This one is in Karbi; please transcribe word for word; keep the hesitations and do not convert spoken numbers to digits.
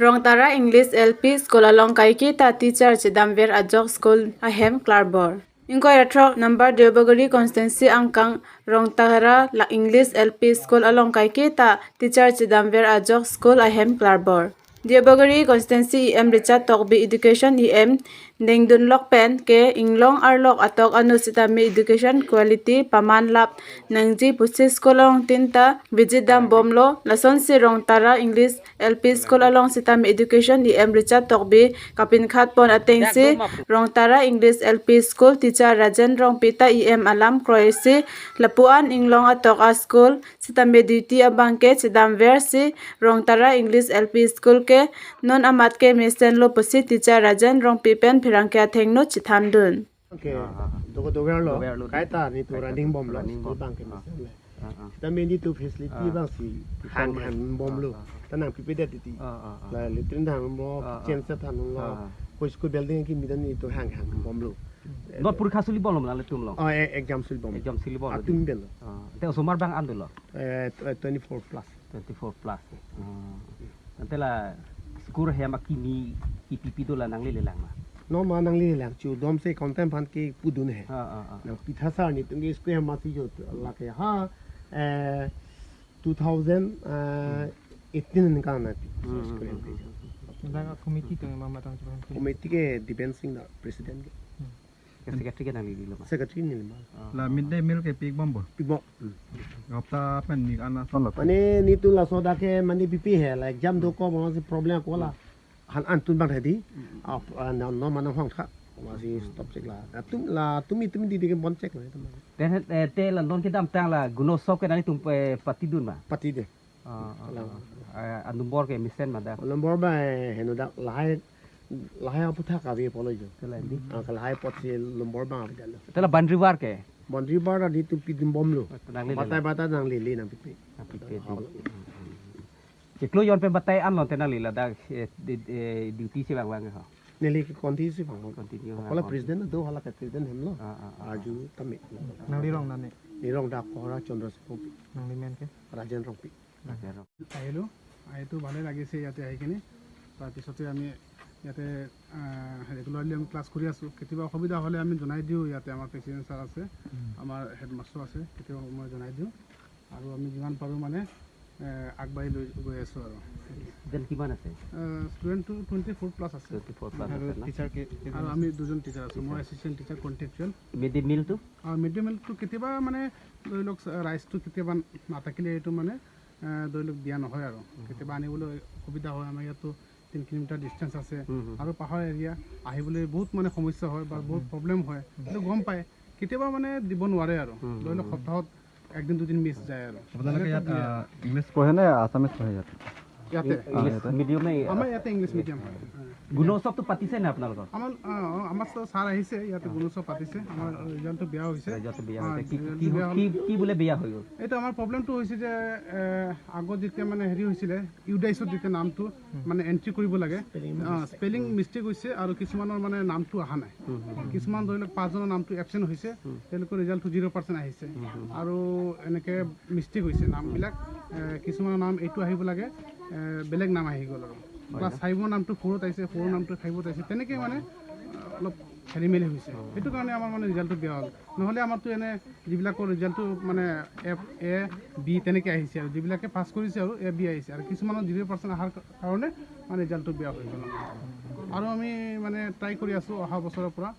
Rongtara English L P School along kaiketa teacher chedamver ajok school ahem klarbor. Ingkoi ra throk number Deobagiri constituency angkang Rongtara la English L P School along kaiketa teacher chedamver ajok school ahem klarbor. Deobagiri constituency E M Richard Tokbi, Education E M dengdunlok pen ke inglong arlok atok anu sitame education quality paman lap nangji pusi school along tinta visit dambomlo. Lasonsi Rongtara English L P School along sitame Education E M Richard Tokbi kapinkhat pon atengsi Rongtara English L P School teacher Rajen Rongpi ta E M alam kroisi lapuan inglong atok a school sitame duty abang ke chedamversi Rongtara English L P School ke non amat ke mesenlo pusi teacher Rajen Rongpi pen pherangke athengno chethandun. Okay. Ah, ah, ah. Doko doverlo. Doverlo. Kaita netum Kaita running bomlo. Running school bom. Bang ke Ah. Mesen le. Ah, ah. Sitame netum facility Ah. bangsi Kitang hang mas. Hang bomlo. Ah, ah. Ta nangpipedet titi. Ah, ah, ah. La latrine thanlo, Ah, ah. Kitchen set thanlo. Ah, ah. Ko school building kimi dan netum hang hang bomlo. Non porikha suli bomlo nanglitum along? Oh, e-, exam suli bom. Exam suli bomlo. Atum belo. Ah. Te osomar bang an dolo? Eh, tw-, twenty-four plus. Twenty-four plus. Ah. Ante la school hem akimi kipi pi do la nanglelelang ma? Non ma nanglelelang, chu domse content aphan ke pudun he. Ah, ah, ah. Nangpitha sar netum ke school hem masi jot lake ha, eh, two thousand, eh, eighteen ningkan na pi. Hmm, School hmm, hem hmm, ke. Hmm. Dak committee atum ma matang chupang. Committee ke Dipen Singh da president ke. Hmm. Ke secretary ke nanglelilo ma? Secretary neli ma. Ah. La midday meal ke pibompo? Pibom. Hmm. Hapta pen ni ana son lo. Mane netum laso dak ke mane pipe he, la exam doko mane si problem ko la. Han an tun bang tadi. Hmm. Ap, ah, non non mane hong tha. Masi stop chek la. Atum la tumi tumi di di ke bon chek la. Te, eh, te la non kedamtang la Gunosop ke nanglitum, eh, patidun ma? Patide. Ah, ah, Kalang. Ah. Eh, a number ke mesen ma dak? Number ba, eh, heno dak lahai, lahai aphuthak ave pulo jo. Te la di? Ah, kalahai apotsi number bang ave dalo. Te la boundary wall ke? Boundary wall netum pidimbomlo. Oh, nanglele. Batai batai nanglele nangpipe. Nangpipe. Ah, di. Chiklo jon pen batai anlo te nanglele dak, eh, di, eh, duty si bang bang ho. Neli ke continue si bang. Continue Akola bang. President do hala ke president hemlo. Ah, ah, ah, ah. Arju tame. Nangli rong nane? Neli rong dak Kohora Chandra Singh Rongpi. Nangli men ke? Rajen Rongpi. Rajen Rongpi. আহিলো, আহিতো ভালে লাগিছে ইয়াতে আহি কিনে। তাৰপিছতে আমি ইয়াতে, আহ, ৰেগুলাৰলি আমি ক্লাছ কৰি আছোঁ। কেতিয়াবা অসুবিধা হ'লে আমি জনাই দিওঁ, ইয়াতে আমাৰ প্ৰেচিডেণ্ট ছাৰ আছে, উম। আমাৰ হেডমাষ্টাৰ আছে, কেতিয়াবা মই জনাই দিওঁ। আৰু আমি যিমান পাৰোঁ মানে, এ, আগবাঢ়ি লৈ গৈ আছোঁ আৰু। ষ্টুডেণ্ট কিমান আছে? এ, ষ্টুডেণ্টটো টুৱেণ্টি ফ'ৰ প্লাছ আছে। টুৱেণ্টি ফ'ৰ প্লাছ আৰু আছে ন? টিচাৰ কে-, কেইজন আৰু আছে? আমি দুজন টিচাৰ আছোঁ। মই teacher. Assistant teacher contractual. Mid day মিলটো? আৰু মিড ডে মিলটো কেতিয়াবা মানে ধৰি লওক, ৰাইচটো কেতিয়াবা নাথাকিলে এইটো মানে, এ, ধৰি লওক দিয়া নহয় আৰু। উম। কেতিয়াবা আনিবলৈ অসুবিধা হয়। আমাৰ ইয়াততো তিনি কিলোমিটাৰ ডিষ্টেঞ্চ আছে। উম, উম। আৰু পাহাৰ এৰিয়া, আহিবলৈ বহুত মানে সমস্যা হয় বা বহুত উম। প্ৰব্লেম হয়। উম। সেইটো গম পায়। কেতিয়াবা মানে দিব নোৱাৰে আৰু। উম, ধৰি লওক উম। সপ্তাহত একদিন দুদিন মিছ যায় আৰু। আপোনালোকে ইয়াত, আহ, ইংলিছ পঢ়ে নে আছামিছ পঢ়ে ইয়াত? ইয়াতে। ইং-, ইংলিছ ইয়াতে। মিডিয়ামে, আমাৰ ইয়াতে ইংলিছ মিডিয়াম হয়। গুণোৎসৱটো পাতিছে নে আপোনালোকৰ? আমাৰ, অ, অ, আমাৰ ছ-, ছাৰ আহিছে ইয়াতে, অ। গুণোৎসৱ পাতিছে। আমাৰ ৰিজাল্টটো বেয়া হৈছে। ৰিজাল্টটো বেয়া অ, হৈছে। কি, ৰিজাল্টটো কি, বেয়া কি, হ'ল। কি বোলে বেয়া হৈ গ'ল? এইটো আমাৰ প্ৰব্লেমটো হৈছে যে, এ, আগত যেতিয়া মানে হেৰি হৈছিলে, ইউডাইছত যেতিয়া নামটো হুম। মানে এণ্ট্ৰি কৰিব লাগে, স্পেলিং অ, মিষ্টেক। স্পেলিং হুম। মিষ্টেক হৈছে আৰু কিছুমানৰ মানে নামটো অহা নাই। হুম, হুম, হুম। কিছুমান ধৰি লওক পাঁচজনৰ নামটো এবচেণ্ট হৈছে, হুম। তেওঁলোকৰ ৰিজাল্টটো জিৰ' পাৰ্চেণ্ট আহিছে। হুম, হুম। আৰু এনেকে মিষ্টেক হৈছে নামবিলাক, এ, কিছুমানৰ নাম এইটো আহিব লাগে, এ, বেলেগ নাম আহি গ'ল আৰু। হয় ক্লাছ ন? ফাইভৰ নামটো ফ'ৰত আহিছে, ফ'ৰৰ নামটো ফাইভত আহিছে, তেনেকে মানে, এ, অলপ খেলি মেলি হৈছে। অ। সেইটো কাৰণে আমাৰ মানে ৰিজাল্টটো বেয়া হ'ল। নহ'লে আমাৰতো এনে যিবিলাকৰ ৰিজাল্টটো মানে এফ, এ, বি তেনেকে আহিছে আৰু যিবিলাকে পাছ কৰিছে আৰু এ, বি আহিছে আৰু কিছুমানৰ জিৰ' পাৰ্চেণ্ট অহাৰ কাৰণে মানে ৰিজাল্টটো বেয়া হৈ গ'ল। আৰু আমি মানে ট্ৰাই কৰি আছোঁ অহা বছৰৰ পৰা।